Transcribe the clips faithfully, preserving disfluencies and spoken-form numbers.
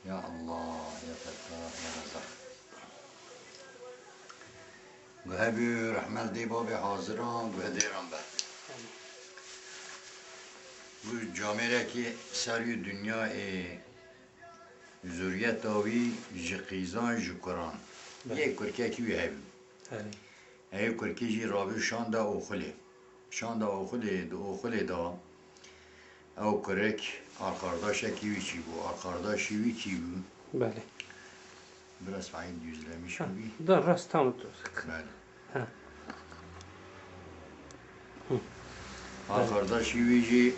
Ya Allah, ya Fettah, ya Rezzak. Guhe bi rehmet dê babê haziran, guhe dêran be. Bu camêrekî ser wî dinyayê zuriyeta wî ji qîzan, ji kuran. Belê. Yê kurkekî wî hebû. Belê. Ew kurkî jî rabû şanda oxulê. Şanda oxulê, di oxulê de ew kurik arkardaşekî wî çî bû. Arkardaşî wî kî bû? Belê. Biraz fayîn düzlemiş Ha, bû. Da rast tam dur. Belê. Ha. Hı. Arkardaşî wî jî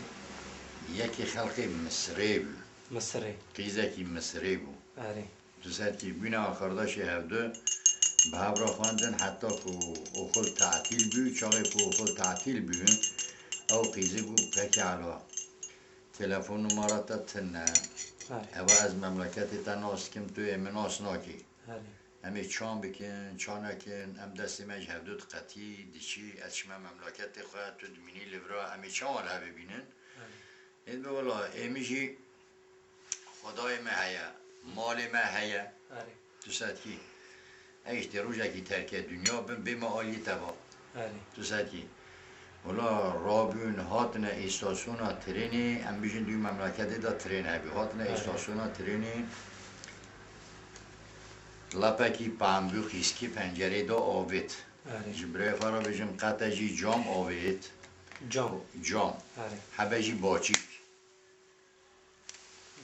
yekî xelqê Misirê bû. Misirê. Qîzekî Misirê bû. Erê. Di ser kî bûne arkardaşê hevdu bi hev re xwendin, heta ku oxul tatîl bû. Çaxê ku oxul tatîl bû, ew qîzê got, pekî ela, telefon numara te tune. Erê. Eva ez memleketê te nas dikim, tu ê min nas nakî. Erê. Em ê çan bikin, çan nekin, em destê me ji hevdu diqetî, diçî, ez çime memleketê xwe, tu dimînî li vir a, em ê çawa li hev bibînin? Erê. Ê dibe wela, ê min jî Xwedayê me heye, malê me heye. Erê. Tu setkî. Ey işte rojakî terke dinya bin, bê me aliyê te va. Erê. Tu setkî. Wela rabûn, hatine îstasyona trênê, em bijin dû memleketê de trên hebî. Hatine Erê. îstasyona trênê, lepekî pembû qîzkî pencerê de avêt. Erê. Ji birayê xwe re bijim, qete jî cam avêt. Cam. Cam. Erê. Hebe jî baçîk.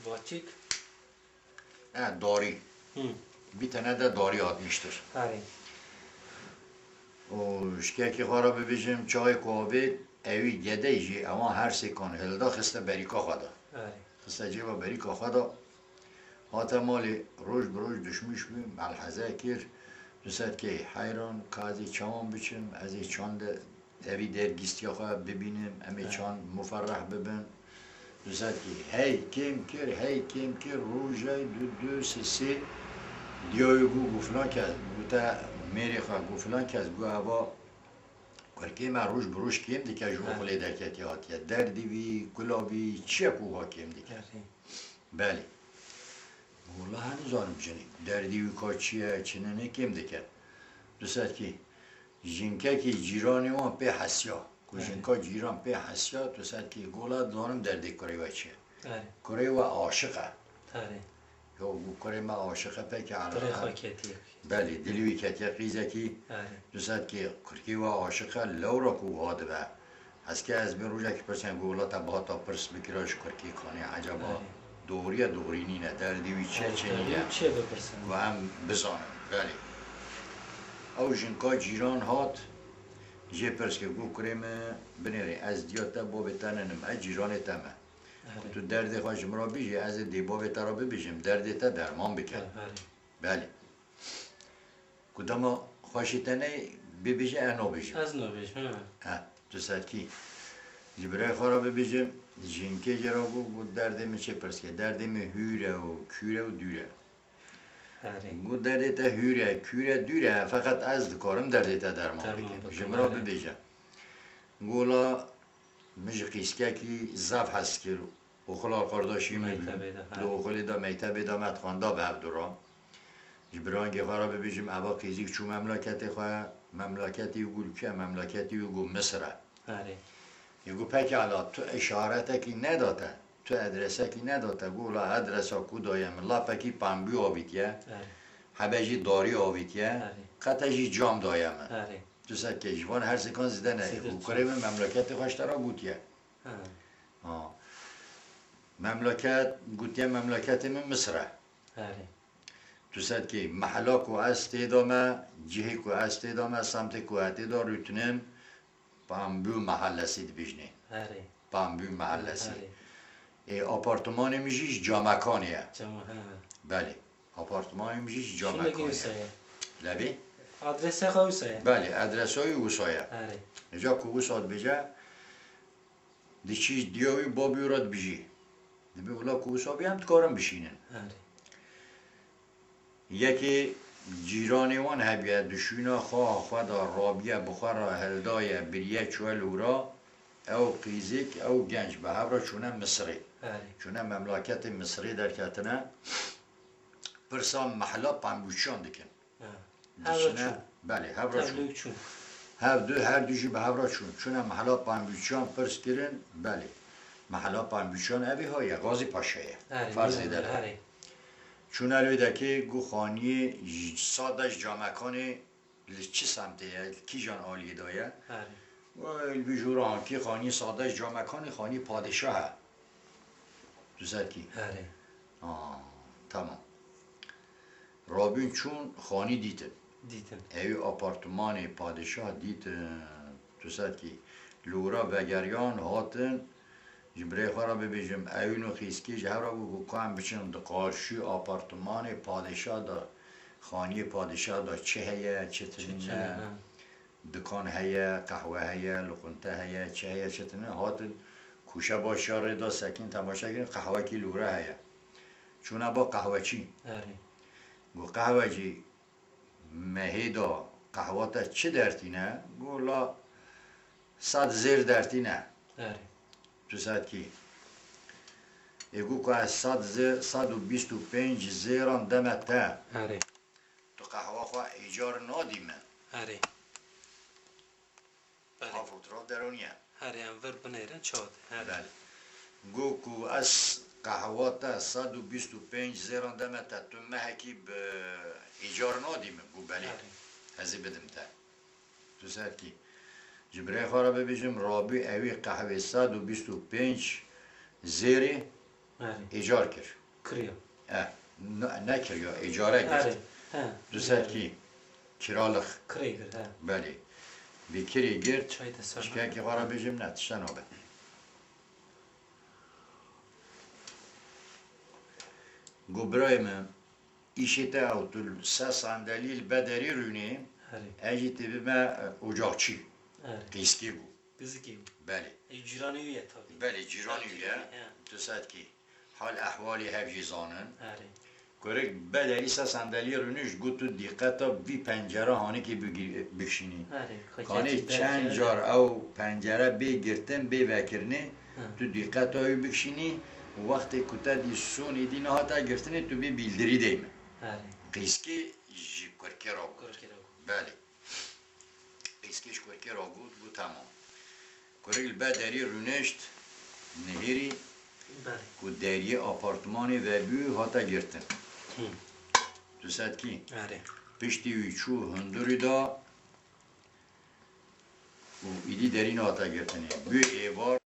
Baçîk. E, darî. Hı. Bir tane de darî atmıştır. Erê. Û ji kekê xwe re bibêjim, çaxê ku avêt, ewî gedey jî ewan her sêkan hilda, xiste berîka xwe de. Erê. Xiste cêba berîka xwe de. Hate malê, roj bi roj duşmiş bû, melheze kir. Dused key heyran, ka ez ê çawan biçim, ez ê çand Evî dergîstiya xwe bibînim, em ê He. çand muferreh bibin. Dused kî hey kêm kir, hey kêm kir, rojay du, du, sê, sê, diya wî got, got filan kes, gote mêrê xwe, got filan kes, got eva kurkê me roj bi roj kêm dike, ji He. oxilê derketiye hatiye. Derdî wî, kula wî, çi ye ku wiha kêm dike? Erê. Belê. Wela nizanim jinê. Derdî wî ka çi ye, çi ne, ne kêm dike. Dused kî Jinkekî cîranê wan pê hesiya. Ku Erê. jinka cîran pê hesiya, tu setkî gola dizanim derdê kurê we çi ye. Erê. Kurê we aşiq e. Erê. Yo, got kurê me aşiq e, pekî Dilê ala. xwe ketiye. Belê, dilê wî ketiye qîzekî. Erê. Tu setkî kurkê we aşiq e, lewra ku wiha dibe. Heskê ez bin rojekî pirsen, got wela te bihata pirs bikira ji kurkê kanê, ecaba Erê. doğru ye, doğrî nîne, derdê wî çi ye, Erê, çi derdê nîne. wî çi ye bipirsin. Ku em bizanin. Belê. Ew jinka cîran hat, jê pirs kir, got kurê min, binêrê, ez diya te, bavê te ninim, ez cîranê te me. Erê. Got tu derdê xwe ji min re bijî, ez ê dê bavê te re bibêjim, derdê te derman bike. Erê. Belê. Ku dema xweşî te neyê, bibêje, ez nabêjim. Ez nabêjim, he. He, tu setkî. Ji birayê xwe re bibêjim, jinkê jê re got, got derdê min çi pirs kir? Derdê min hûr e û kûr e û dûr e. Erê. Got derdê te hûr e, kûr e, dûr e, feqet ez dikarim derdê te derman Derman bikim. bikim, Ji min re erê. bibêje. Gola Min ji qîzkekî zaf hez kir. Oxil arqardaşî min bû. Mektebê de, ha. Di oxilê de, mektebê de me dixwenda bi hev du re. Ji birangê xwe re bibêjim, eva qîzîk çû memleketê xwe, memleketê wî got li ku ye, memleketê wî got Misir e. Erê. Yê got pekala, tu îşaretekî neda te, tu edresekî neda te, got wela edresa ku daye min, lapekî pembû avîtiye, Erê. hebe jî darî avîtiye, Erê. qete jî cam daye min. Erê. Tu setkî ji van her sêkan zêde ne. Zêde Û kurê çi? min memleketê xwe ji te re gotiye. Ha. Ha. Memleket, gotiye memleketê min Misir e. Erê. Tu setkî mehela ku ez tê de me, cihê ku ez tê de me, semtê ku ez tê de rûtinim, Pambû Mahallesî dibêjinê. Erê. Pambû Mahallesî. Erê. Ê, apartmanê min jî ji camekanê ye. Cama, he, he. Belê. Apartmanê min jî ji Şûnekî camekanê wisa ye. ye. Lebê? Adresa xwe wisa ye. Belê, adresa wî wisa ye. Erê. Îca ku wisa dibêje, diçî diya wî, babî wî re dibêjî. Dibê wela ku wisa bî em dikarin bişînin. Erê. Yekê cîranê wan hebûye, dişûna xweha xwe de rabiye, bi xwe re hildaye, biriye çûye li wira. Ew qîzêk, ew genc bi hev re çûne Misirê. Erê. Çûne memleketê Misirê derketine. pirsa mehla Pembûçiyan dikin. Hev re Dişine, çûn. Belê, hev re çûn. Tevlûk çûn. Hev du, her du jî bi hev re çûn. Çûne mehla Pembûçiyan pirs kirin, belê. Mehla Pembûçiyan evî ha ye, Gazî Paşa ye. Herê, Ferzê nîzam de. Herê. Çûne lê dekê gu xaniyê ji- sade ji camekanê li çi semtê ye, li kîjan aliyê de ye? Herê. Wê li vî jûra ankî xaniyê sade ji camekanê xaniyê padîşah e. Tu ser kî? Herê. Aa, tamam. Rabîn çûn xanî dîtin. Dîtin. Ewî apartmanê padîşah dîtin. Tu ser kî? Li wira vegeriyan hatin. Ji birê xwe re bibêjim, ewîn û xîskî ji hev re bû ku em biçin di qarşî apartmanê padîşah de, xaniyê padîşah de çi heye, çi tune, Çi ne, ha. Dikan heye, qehwe heye, luqunte heye, çi heye, çi tune. Hatin kûşe başa rê de sekîn temaşe kirin, qehwekî li wira heye. Çûne ba qehweçî. Herê. Got, qehwecî, mehê de qehwa te çi dertîne? Got, la sed zêr dertîne. Herê. Tu ser kî? Ê got ku ez sed zê-, sed û bîst û pênc zêran deme te. Herê. Tu qehwa xwe îcar nadî min. Herê. Belê. Ha fotoğraf deroniye. Herê, em vir binêrin, çawa tê? Herê. Belê. Got ku ez qehwa te sed û bîst û pênc zêran deme te, tu mehekî bi îcar nadî min? Got, belê. Herê. Ez ê bidim te. Tu ser kî? Ji birê xwe re bibêjim, Rabî ewî qehwê sed û bîst û pênc zêrê Herê. îcar kir. Kiriya. E, ne, nekiriya, îcare girt. Herê. He. Tu ser kî? Kiralık. Kirê kir, he. Belê. Vî kirê girt. Çay te ser Şikayekî xwe re bêjim, ne, tişte nabe. Got, birayê min, îşê te ew, tu se sendelî li be derî rûnê, Herê. ez jî tê bime, e, ocakçî. Herê. Qîskî bû. Qîskî bû. Belê. Ê, cîranê wî ye tabii. Belê, cîranî wî ye. He. Tu ser kî? Hal ehwalê hev jî zanin. Herê. Kurik be derî se sendelî rûnişt, got, tu dîqeta vî pencere hanikê bigi-, bikişînî. Herê. Kanê çend car ew pencere bê girtin, bê vekirinê, tu dîqeta wî bikişînî, wextê ku te dî sonê dî nehate girtinê, tu bê bîldirî dey min. Herê. Qîskê ji kurkê re got. Kurkê re got. Belê. Qîskê ji kurkê re got, got, tamam. Kurik li be derî rûnişt, nihêrî Belê. ku deriyê apartmanê vebû hate girtin. Hı. Tu ser kî? Herê. Piştî wî çû hundirî da û îdî derî nehate girtinê. Bû êvar,